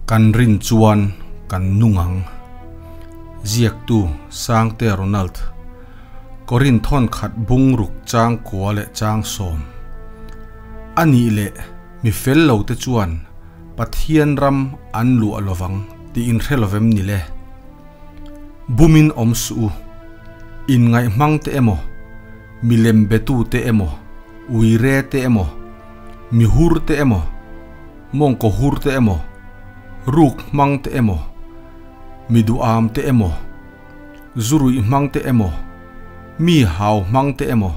Kan rin chuan kan nung ang. Ziaktu, Sangte Ronald. Korin thawn khat bung ruk chang kua leh chang sawm. A nih leh mi fel lo te chuan Pathian ram an luah lovang tih in hre lovem ni le? Bumin awm suh u. Inngaihmang te emaw, milem betu te emaw, uire te emaw, mihur te emaw, mawngkaw hur te emaw, ruk hmang te emaw, mi duham te emaw, zuruih hmang te emaw, mi hau hmang te emaw,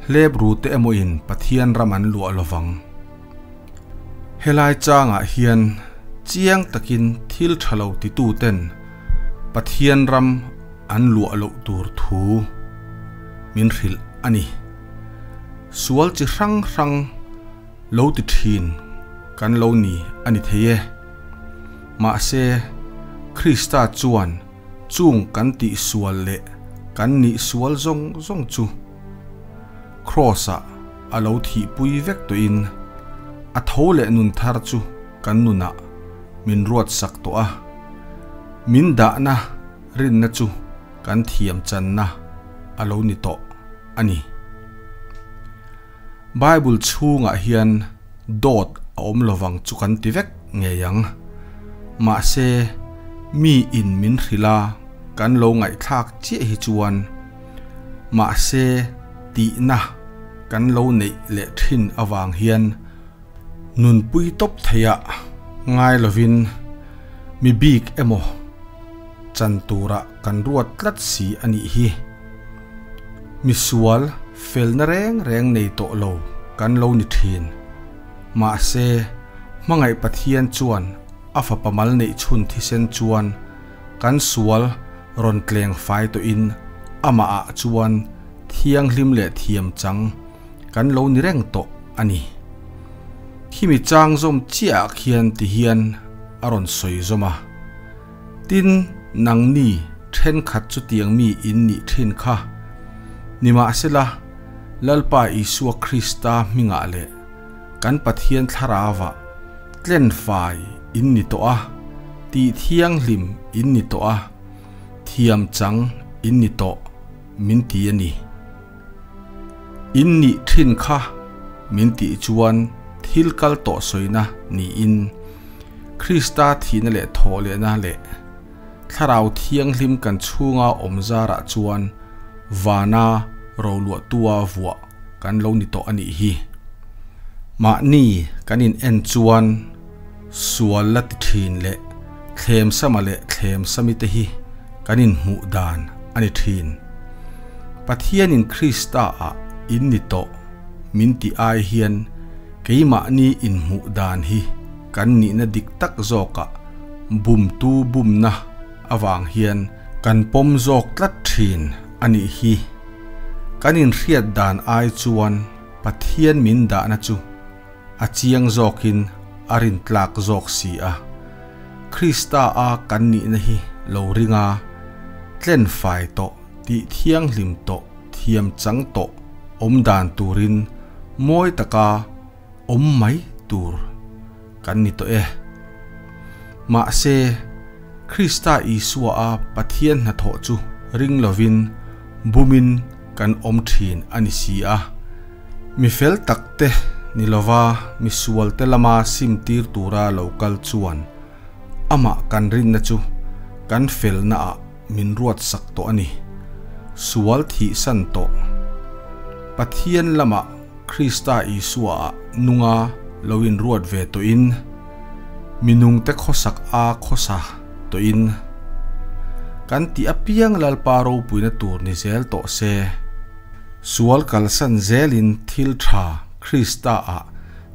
hlep ru te emaw in Pathian ram an luah lovang. Helai changah hian chiang takin thil tha lo titu ten Pathian ram an luah loh tur thu min hrilh a ni. Sual chi hrang hrang lo ti thin kan lo ni a ni thei e. Mahse, Krista chuan chung kan tih sual leh kan nih sual zawng zawng chu Kraws-ah a lo thihpui vek tawhin a tho leh nun thar chu kan nunah min ruatsak tawh a. Min dahna rinna chu kan thiam channa a lo ni tawh a ni. Bible chhungah hian dawt a awm lovang chu kan ti vek ngei ang. Mahse, mi in min hrilh a kan lo ngaihthlak chiah hi chuan mahse tihna kan lo neih leh thin avang hian Nunpui tawp theiah ngai lovin mi bik emaw chan turah kan ruat tlat si a nih hi. Misual felna reng reng nei tawh lo kan lo ni thin. Mahse, hmangaih Pathian chuan a fapa mal neih chhun thisen chuan kan sual rawn tleng fai tawhin amah ah chuan thianghlim leh thiam chang kan lo ni reng tawh a ni. Khimi chang zawm chiah ah khian ti hian a rawn sawi zawm a, Tin, nangni thenkhat chutiang mi in nih thin kha, nimahsela Lalpa Isua Krista hmingah leh kan Pathian Thlarauah tlenfai in ni tawh a, tih thianghlim in ni tawh a, thiam chang in ni tawh min ti a ni. In nih thin kha min tih chuan thil kal tawh sawina niin Krista thihna leh thawhlehna leh Thlarau Thianghlim kan chhunga awm zarah chuan vana roluahtua vuah kan lo ni tawh a nih hi. Mahni kan in en chuan sual la ti thin leh thlem sama leh thlem sami te hi kan inhmuh dan a ni thin. Pathianin Krista ah in ni tawh min tih ai hian keimahni inhmuh dan hi kan nihna dik tak zawkah bumtu bumna avang hian kan pawm zawk tlat thin a nih hi. Kan inhriat dan ai chuan Pathian min dahna chu a chiang zawkin a rintlak zawk si a. Krista a kan nihna hi lo ring a, tlen fai tawh, tih thianghlim tawh, thiam chang tawh awm dan turin mawi taka awm mai tur kan ni tawh e. Mahse, Krista Isua a Pathian hnathawh chu ring lovin bumin kan awm thin a ni si a. Mi fel takte ni lova mi sualte lama simtir tura lo kal chuan amah kan rinna chu kan felnaah min ruatsak tawh a ni. Sual thihsan tawh Pathian lama Krista Isuaah nunga lo inruat ve tawhin mi nungte khawsak a khawsa tawhin kan tih apiang Lalpa ropuina tur ni zel tawh se. Sual kalsan zelin thil tha Krista ah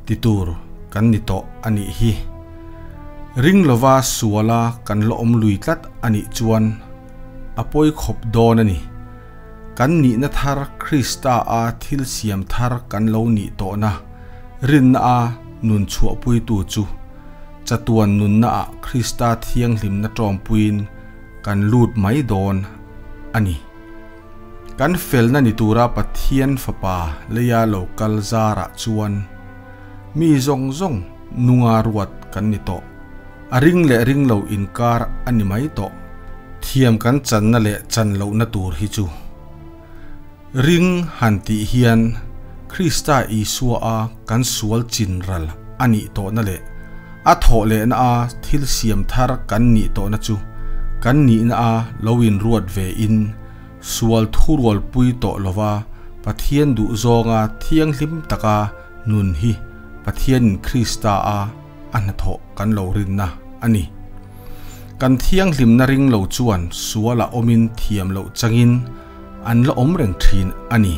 ti tur kan ni tawh a nih hi. Ring lova suala kan la awm lui tlat a nih chuan a pawi khawp dawn a ni. Kan nihna thar Krista a thil siam thar kan lo nih tawhna rinna a nun chhuahpuitu chu chatuan nunna ah Krista thianghlimna tawmpuiin kan lut mai dawn a ni. Kan felna ni tura Pathian Fapa leia lo kal zarah chuan mi zawng zawng nunga ruat kan ni tawh. A ring leh ring lo inkar a ni mai tawh. Thiam kan channa leh chan lohna tur hi chu. Ring han tih hian Krista Isua a kan sual chin ral a nih tawhna leh a thawh lehna a thil siam thar kan nih tawhna chu kan nihna a lo inruat ve in sual thurualpui tawh lova Pathian duhzawnga thianghlim taka nun hi Pathianin Krista a a hnathawh kan lo rinna a ni. Kan thianghlimna ring lo chuan sualah awmin thiam loh changin an la awm reng thin a ni.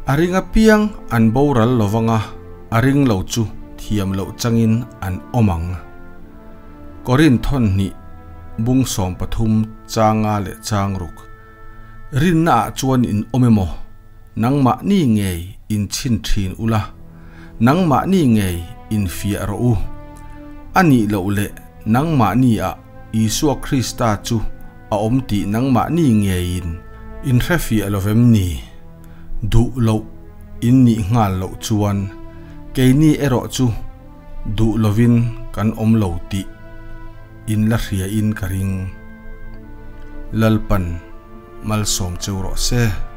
A ring apiang an boral lovanga a ring lo chu thiam loh changin an awm ang. Korinth thawnhnih bung 13 changa leh chang ruk. Rinna ah chuan in awm emaw? Nangmahni ngei in chhin thin ula, nangmahni ngei in fiah rawh u. A nih loh leh nangmahni ah Isua Krista chu a awm tih nangmahni ngeiin in hre fiah lo vem ni? Duh loh in nih nghal loh chuan keini erawh chu duh lovin kan awm lo tih in la hria in ka ring. Lalpan malsawm cheu rawh se.